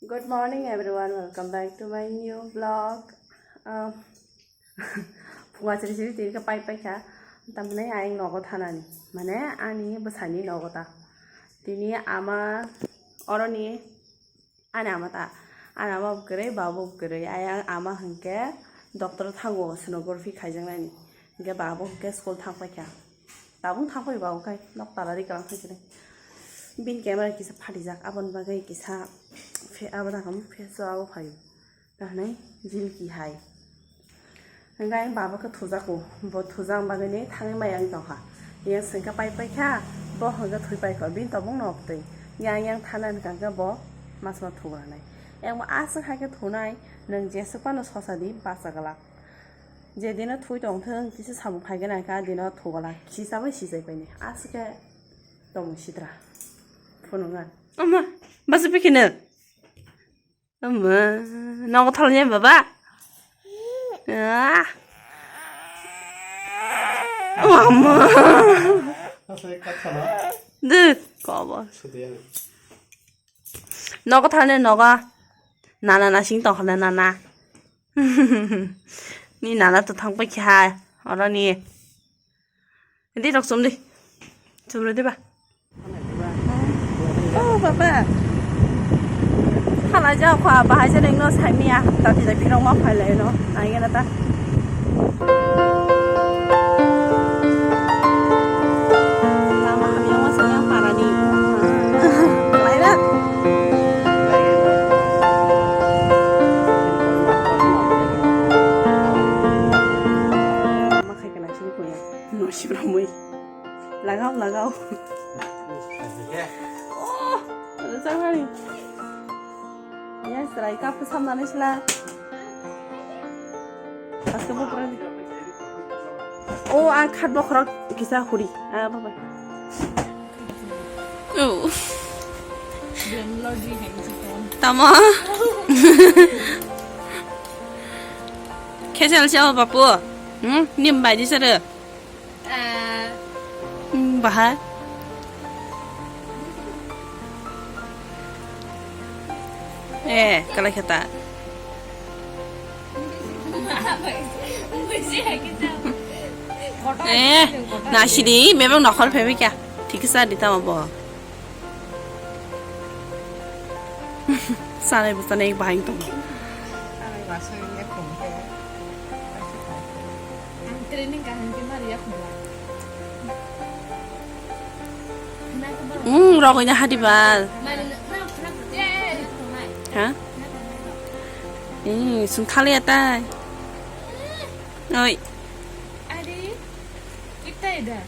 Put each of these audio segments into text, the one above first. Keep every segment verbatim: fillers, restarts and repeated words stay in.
Good morning everyone, welcome back to my new vlog. Um, phunga siri siri tini khe pai pai kha, tamni ayang nogo thanani, mane ani bwsani nogo ta. Tini ama oroni, ani ama ta, ani ama bo kwrwi, baba bo kwrwi. Ayang ama hwnkhe doctor thango sonography khaijaknani, hwnkhe baba hwnkhe school thang pai kha. Tabuk thang pai baba khai nok tala ri kalang khai khe. Bini camera kisa phatijak, aboni bagwi kisa phe-, abo dakam pheso abo phaio. Kahnai jilki hai. Hwnkhe ang baba khe thujago, bo thujak bagwi ni thangwi mai ang tongkha. Yang swngkha pai pai kha, bo hwnkhe thwi pai kho, bini tobok no twi. Yang yang thana hwnkha khe bo mas ma thugra nai. Yang bo aswk hai khe thunai, nwng jeswk phano sosa di bacha glak. Je dino thwi tong thung, kisa samung phai gana kha, dino thuglak, kisa bai sijai pai ni. Aswk khe tongmung sitra. Phunukna. Ama, basa pikino. Ama, nogo thal nya baba. Ah. Ama. Asai kha thana. De, kobo. Sudiya. Nogo thal nya nogo. Nana nasing tong khana nana. Ni nana to thang pai kha. Oro ni. Di rok chum di. Chum di ba. Oh, baba. Hala ja kho, bahai je nang no sai miya. Ta ti da phirok ma phai lai no. Nai gana ta. Lama hamya ma sa yang para ni. Lai na. Ma khai kana sini ko ya. No sibra mui. Lagao, lagao. Oh, rwchapmani. Yes, rai kap samnani sila. Aske bo pura. Oh, ang khat bokhorok kisa huri. Ah, baba. Oh. Tamo. Khesel siya bapu. Hmm, nim bai di sare. Ah. Hmm, bahai. Eh, kalai khata. Eh, nasidi, memang nokhor phebe kya? Thik sa di tamo bo. Sanai bo sanai bahai tong. Ang training kaham ke mari ya khumla. Hmm, rogoi na hadi bal. Ha? Hmm, sung thali atai. Oi. Ari, kita ida.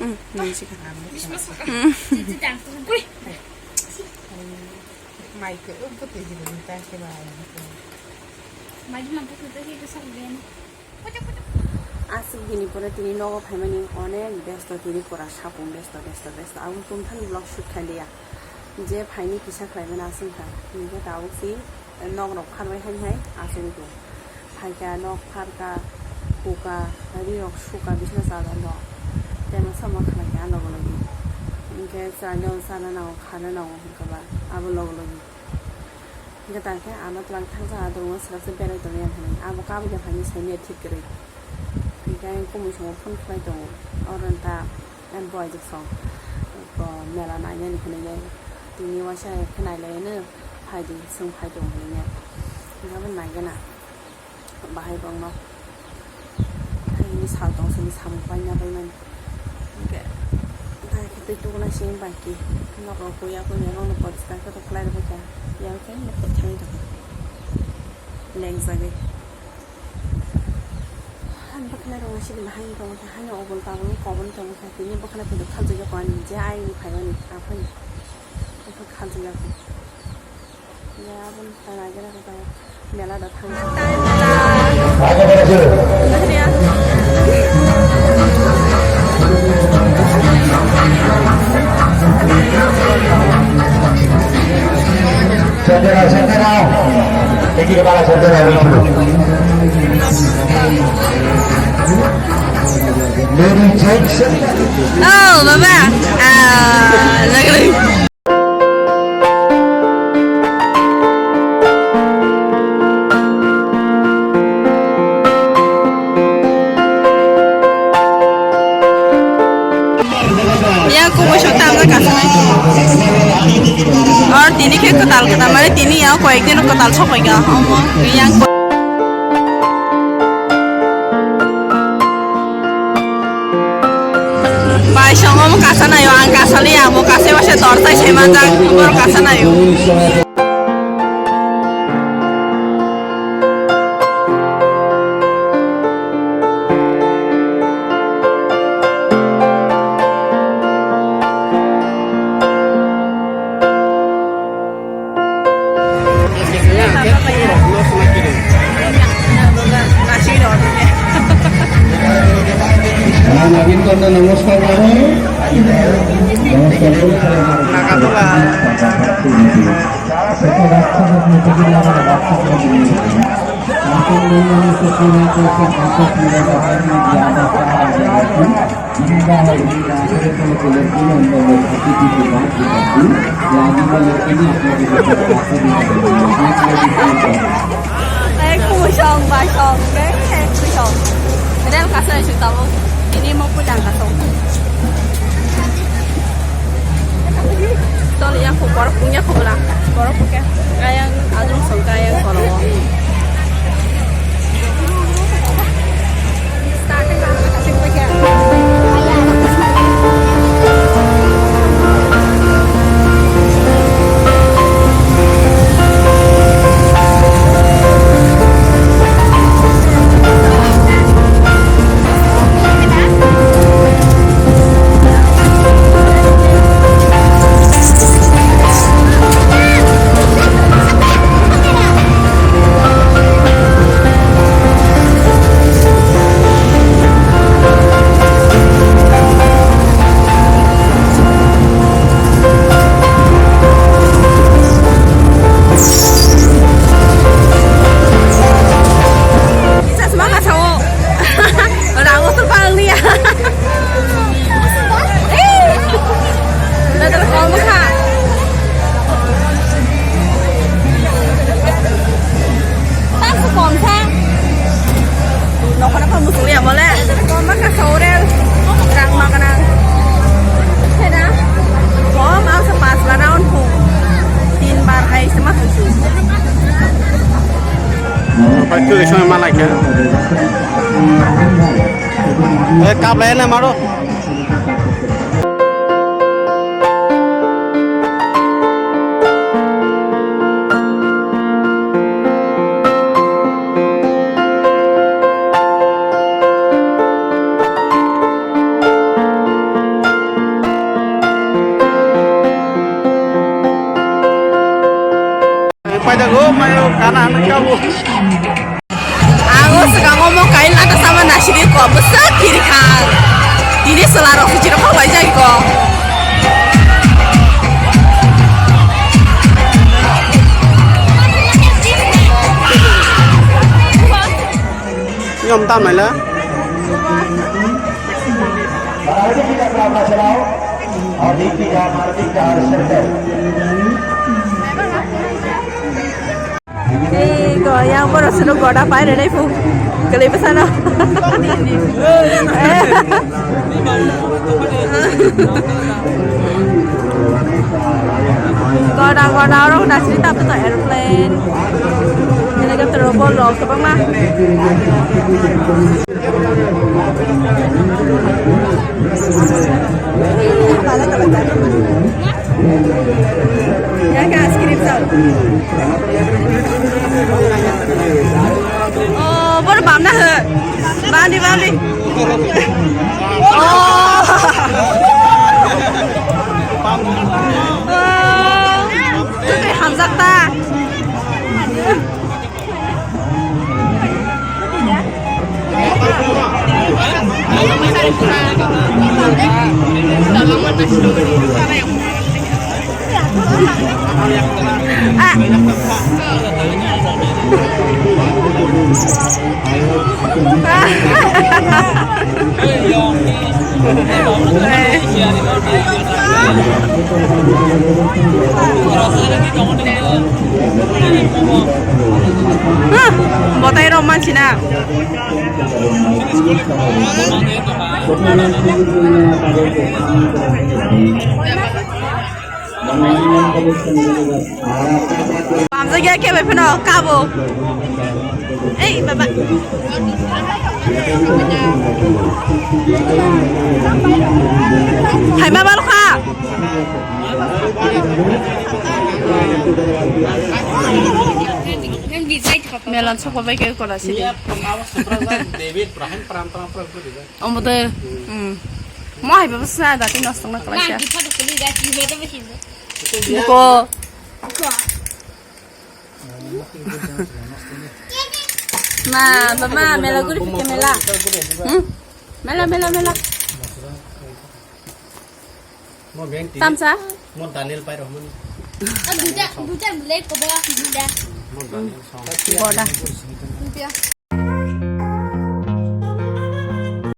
Hmm, nang sika. Hmm. Mai ke, um, ko te jiro ni ta ke ba. Mai di mang ko te ke sa ben. Aswk bini pore tini nogo phaimani onek besto, tini pura sapung besto, besto, besto. Aboni tumthani vlog shoot khailiya. Je phaini kisa khlaimani aswk kha. Hinkhe tabuk si nok rok pharbai haini hai aswk wngkhe. Phaikha nok pharkha, kuka, ri rok suka, bisna chajakno. Tei masa ma khlaikha logo logi. Hinkhe chwraino chana nango, khana nango hinkhe ba abo logo logi. Hwnkhe tangkhe ano twlang thangsa adongo swrapsa berai tongya hinwi. Abo kabukhe phaini saimanya thik kwrwi. Hwnkhe ayang kumui songo phone khlai tongo. Oro ta ani boyajwk song. Bo mela nainani hinwi nai. Tini waisa khe nailaino phaidi, chwng phai tongo hinwi nai. Hwnkhe abo naigena. Bahai bongno. Haini sal tong sini samung paina bai mani. Hwnkhe, bahai khe twi tubuna sini bai ki. Nok rok huya kuni rok no poriskar khe rok khlai rwbaikha. Yang khe nok rok thani tongo. Lengjagwi. Ani bwkhwnai rok sini bahai tongkha, haino obol tabul koboni tongkha. Tini bwkhwnai phunuk khaljaiyakho ani je ayni phaimani aphani. Bwkhwnai khaljaiyakho. Ya, aboni phaina agera khe mela da thang. Sendera, sendera. Ini kepala sendera itu. Ladies and gentlemen. Oh, baba. Ah, lagi. Or tini khe kwtal kwtal, mane tini yang koyek din kwtal sokoi ga. Omo yang bai song omo kasa nayo, ang kasa li amo kasa wase tor tai se manjak, bor kasa nayo. নমস্কার। Ek kusong, basong, be, ek kusong. Rel kasa si tabo. Ini mau pulang kasong. Tol yang kok borok punya kok lah. Borok punya. Kayang ajung song kayang kono. Chasma kasao. Rango tul pang niya. Nadal kom kha. Tang su kom kha. Nokona kom musu ya mole. Kom ma kasao rel. Rang ma kana. Hena. Kom ang sa pas la round ko. Tin bar ai sama tu. Pai tu isma malai kha. Eh, kap lai na maro. Paida go mayo kana hanu kabu. Ang o swkang omo kail nata sama nasiri ko bwswk kiri kha. Tini swla rok se chiro kok lai jai ko. Nyom tam naila. Ego, yang borok sunu goda pai rwnai pu. Kwlwi bwsano. Goda, goda, oro nasri tap to airplane. Helicopter o bol rok kwbangma. Yang ke ice cream sa. Oh, bor bam na he. Bam di, bam di. Oh. Oh. Hamjak ta. Botai rok manchina. Pamjak ya khe bai phano kabo. Ei baba. Hai ma bal kha. Melan sokwa bai khe kola sidi. Omo de. Hmm. Mo hai baba sa da tin nostong na kala. Buko. Ma, mama, mela guri pike mela. Hmm? Mela, mela, mela. Tamsa? Mo Daniel pai rohman. Duja, duja mulai kobo duja. Mo Daniel song. Boda. Duja.